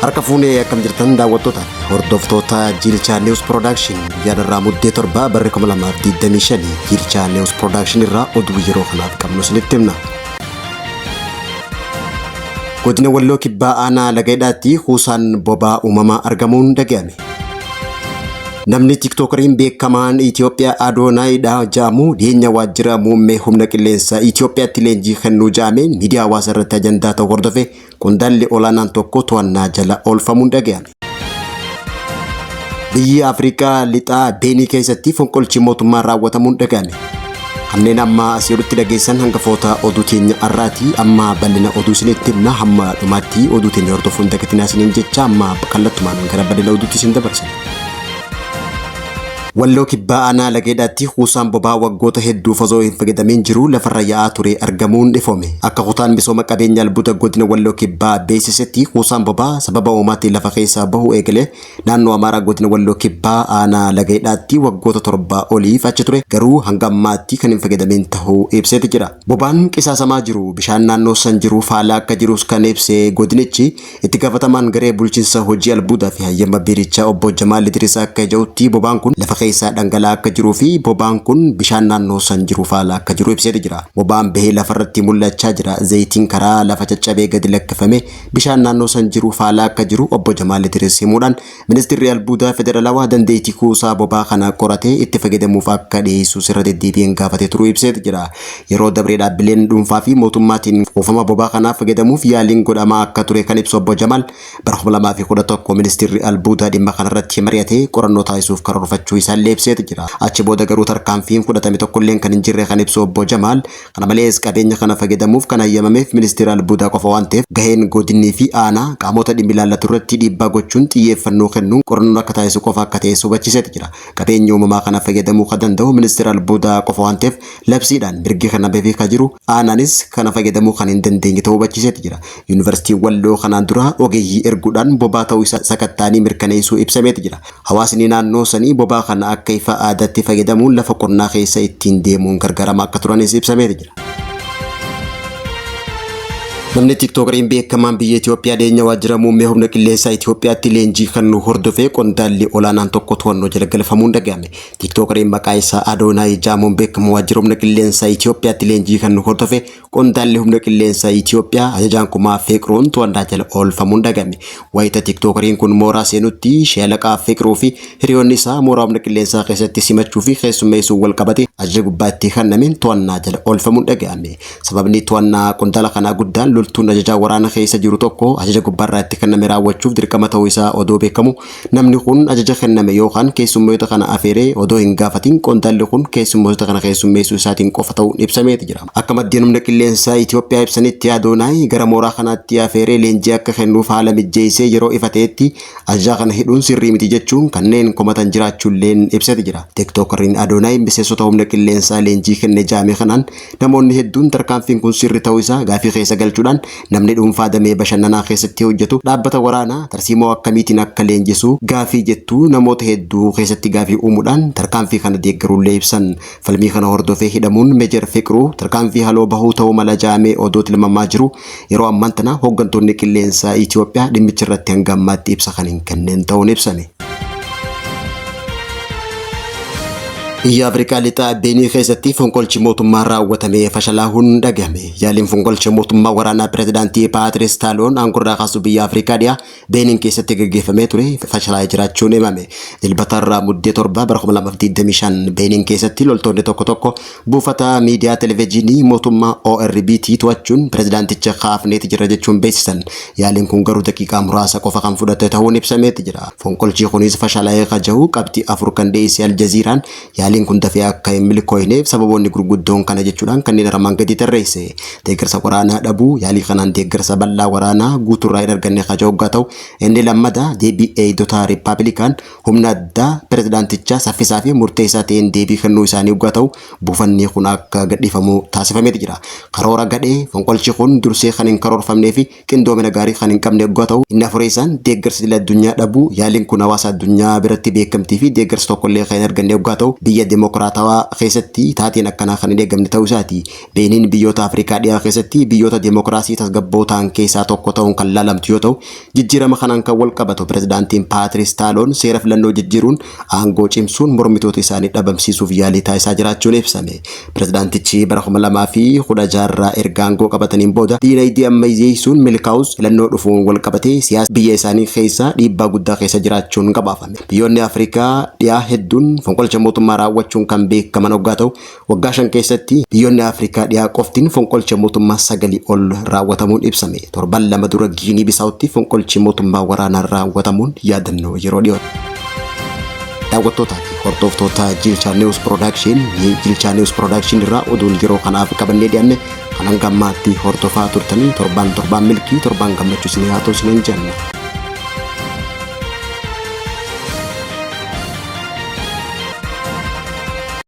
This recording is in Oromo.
Harka fuunee akkam jirtan daawwattoota hordoftoota Jiilchaa News Production guyyaa irraa Muddee 7 barri 2025 Jiilchaa News Production irraa oduu yeroo kanaaf qabnu isinitti himna. Godina Walloo Kibbaa Aanaa Lagaidhaatti kuusaan boba'aa uumamaa argamuun dhaga'ame. Namni tiktokariin beekamaan Itoophiyaa Adoonaayidha jedhamu dhiyeenya waajjira muummee humna qilleensaa Itoophiyaatti leenjii kennuu jedhameen miidiyaa hawaasaa irratti ajandaa ta'u hordofee qondaalli olaanaan tokko to'annaa jala oolfamuun dhaga'ame. Biyyi Afrikaa lixaa Beenii keessatti fonqolchi mootummaa raawwatamuun dhaga'ame. Kanneen amma asii olitti dhageessan hangafoota oduu teenya har'aati. Amma bal'ina oduu isinitti himna. Hamma dhumaatti oduu teenya hordofuun dagatinaa isiniin jecha amma kallattumaan gara bal'ina oduutti isin dabarsina. Walloo Kibbaa Aanaa Lageedhaatti kuusaan boba'aa waggoota hedduuf osoo hin fayyadamiin jiru lafarra yaa'aa ture argamuun ifoome. Akka kutaan misooma qabeenya albuuda godina Walloo Kibbaa beeksisetti kuusaan boba'aa sababa uumamaatiin lafa keessaa bahu eegalee naannoo Amaaraa godina Walloo Kibbaa Aanaa Lageedhaatti waggoota 7 oliif achi ture garuu hanga ammaatti kan hin fayyadamiin tahuu ibseeti jira. Boba'aan qisaasamaa jiru bishaan naannoo san jiru faalaa akka jirus kan ibse godinichi Itti gaafatamaan garee bulchinsa hojii albuudaa fi hayyama biirichaa obbo Jamaal Idirisaa akka jedhutti bobaan kun lafa keessaa dhangala'aa akka jiruu fi bobaan kun bishaan naannoo san jiru faalaa akka jiru ibseeti jira. Boba'aan bahee lafarratti mul'achaa jira. Zayitiin karaa lafa caccabee gadi lakkifame bishaan naannoo san jiru faalaa akka jiru obbo Jamaal Idiris himuudhaan ministirri albuudaa federaalawaa dandeettii kuusaa boba'aa kana qoratee itti fayyadamuuf akka dhiyeessus irra deddeebi'een gaafatee turuu ibseeti jira. Yeroo dabre dhaabbileen dhuunfaa fi mootummaatiin kuufama boba'aa kanaa fayyadamuuf yaaliin godhamaa akka ture kan ibsu Obbo Jamaal, bara 2011 ministeerri albuudaa dhimma kanarratti mari'atee qorannoo taasisuuf karoorfachuu isaallee ibseeti jira. Achi booda garuu tarkaanfiin fudhatame tokkolleen kan hin jirre kan ibsu Obbo Jamaal, kana malees qabeenya kana fayyadamuuf kan hayyamameef ministeera albuudaa qofa waan ta'eef gaheen godinnii fi aanaa qaamota dhimmi ilaallatu irratti dhiibbaa gochuun xiyyeeffannoo kennuun qorannoon akka taasisu qofa akka ta'es hubachiiseeti jira. Qabeenya uumamaa kana fayyadamuu kan danda'u ministeera albuudaa qofa waan ta'eef labsiidhaan mirgi kennameefii kan jiru aanaanis kana fayyadamuu kan hin dandeenye ta'uu hubachiiseeti jira. Yuunivarsiitiin Walloo kanaan dura ogeeyyii erguudhaan bobaa ta'uu isaa sakatta'anii mirkaneessuu ibsameeti jira. Hawaasni naannoo sanii bobaa kana akka ifa aadaatti fayyadamuun lafa qonnaa keessa ittiin deemuun gargaaramaa akka turanis ibsameeti jira. Namni tiktokariin beekamaan biyya Itoophiyaa dhiyeenya waajjira muummee humna qilleensaa Itoophiyaatti leenjii kennu hordofee qondaalli olaanaan tokko to'annoo jala galfamuun dhaga'ame. Tiktokariin maqaa isaa Adoonaay jedhamuun beekamu waajjira humna qilleensaa Itoophiyaatti leenjii kennu hordofee qondaalli humna qilleensaa Itoophiyaa ajajaan kumaa Fiqruun to'annaa jala oolfamuun dhaga'ame. Wayita tiktokariin kun mooraa seenutti shaalaqaa Fiqruu fi hiriyoonni isaa mooraa humna qilleensaa keessatti simachuu fi keessummeessuun wal qabate ajaja gubbaatti kennameen to'annaa jala oolfamuun dhaga'ame. Sababni to'annaa qondaala kanaa guddaan loltuun ajajaa waraana keessa jiru tokko ajaja gubbaarraa itti kenname raawwachuuf dirqama ta'uu isaa odoo beekamu namni kun ajaja kenname yookaan keessummoota kana afeeree odoo hin gaafatin qondaalli kun keessummoota kana keessummeessuu isaatiin qofa ta'uun ibsameeti jira. Akka maddeen humna qilleensaa Itoophiyaa ibsanitti Adoonaay gara mooraa kanaatti afeeree leenjii akka kennuuf haala mijjeessee yeroo ifa ta'etti ajajaa kana hidhuun sirrii miti jechuun kanneen komatan jiraachuulleen ibseeti jira. Tiktokariin Adoonaay miseensota humna qilleensaa leenjii kenne jaame kanaan Namoonni hedduun tarkaanfiin kun sirri ta'uu isaa gaafii keessa galchuudhaan namni dhuunfaa damee bashannanaa keessatti hojjetu dhaabbata waraanaa tarsiimoo akkamiitiin akka leenjisu gaafii jettu namoota hedduu keessatti gaafii uumuudhaan tarkaanfii kana deeggaruullee ibsan. Falmii kana hordofee hidhamuun Mejer Fiqruu tarkaanfii haloo bahuu ta'uu mala ja'amee odoo tilmamaa jiru yeroo ammaan tana hooggantoonni qilleensaa Itoophiyaa dhimmicha irratti hanga ammaatti ibsa kan hin kenneen ta'uun ibsame. Biyya Afrikaa Lixaa Beenii keessatti fonqolchi mootummaa raawwatamee fashalaahuun dhagahame. Yaaliin fonqolcha mootummaa waraanaa pirezidaantii Paatris Taaloon aangorraa kaasuu biyya Afrikaa dhiyaa Beeniin keessatti gaggeeffamee ture fashalaa'ee jiraachuun himame. Dilbatarraa Muddee 7 bara 2025 Beeniin keessatti loltoonni tokko tokko buufata miidiyaa televezyiinii mootummaa ORBT to'achuun pirezidaanticha kaafneeti jirra jechuun beeksisan. Yaaliin kun garuu daqiiqaa muraasa qofa kan fudhate ta'uun ibsameeti jira. Fonqolchi kunis fashalaa'ee ka jiru qabxii 4 kan dhiyeesse Aljaziiraan yaaliin kun dafee akka hin milkooyneef sababoonni gurguddoon kana jechuudhaan kanneen armaan gadii tarreesse. Deeggarsa waraanaa dhabuu, yaalii kanaan deeggarsa bal'aa waraanaa guutuurraa hin arganne ka jiru hoggaa ta'u, inni lammataa deebii eegdota Riippaabilikaan humna addaa pirezidaantichaa saffisaa fi murteessaa ta'een deebii kennuu isaanii hoggaa ta'u, buufanni kun akka gadhiifamu taasifameeti jira. Karoora gadhee, fonqolchi kun dursee kan hin karoorfamnee fi qindoomina gaarii kan hin qabne hoggaa ta'u, inni afureessaan deeggarsa idil addunyaa dhabuu, yaaliin kun hawaasa addunyaa biratti beekamtii fi deeggarsa tokkollee kan hin arganne hoggaa ta'u, biyya Biyya dimokiraatawaa keessatti taateen akkanaa kan hin eegamne ta'uu isaati. Beeniin biyyoota Afrikaa dhiyaa keessatti biyyoota dimokiraasii tasgabboo ta'an keessaa tokko ta'uun kan laalamtu yoo ta'u, jijjiirama kanaan kan wal qabatu pirezidaantiin Paatris Taaloon seera filannoo jijjiiruun aangoo cimsuun mormitoota isaanii dhabamsiisuuf yaalii taasisaa jiraachuun ibsame. Pirezidaantichi bara 2016 irraa erga aangoo qabataniin booda diinagdee ammayyeessuun milkaa'us filannoo dhufuun wal qabatee siyaasa biyya isaanii keessa dhiibbaa guddaa keessa jiraachuun gabaafame. Biyyoonni Afrikaa dhiyaa hedduun fonqolcha mootummaa raawwachuun kan beekaman hoggaa ta'u, waggaa 5 keessatti biyyoonni Afrikaa dhiyaa qoftiin fonqolcha mootummaa sagalii ol raawwatamuun ibsame. Torban 2 dura Giinii Bisaawutti fonqolchi mootummaa waraanaan raawwatamuun yaadannoo yeroo dhiyooti. Daawwattootaa fi hordoftoota Jilchaa News Production, Jilchaa News Production irraa oduun yeroo kanaaf qabannee dhiyaanne kan hanga ammaatti hordofaa turtanii torbaan torbaan milkii torbaan gammachuu isin haa ta'u isiniin jenna.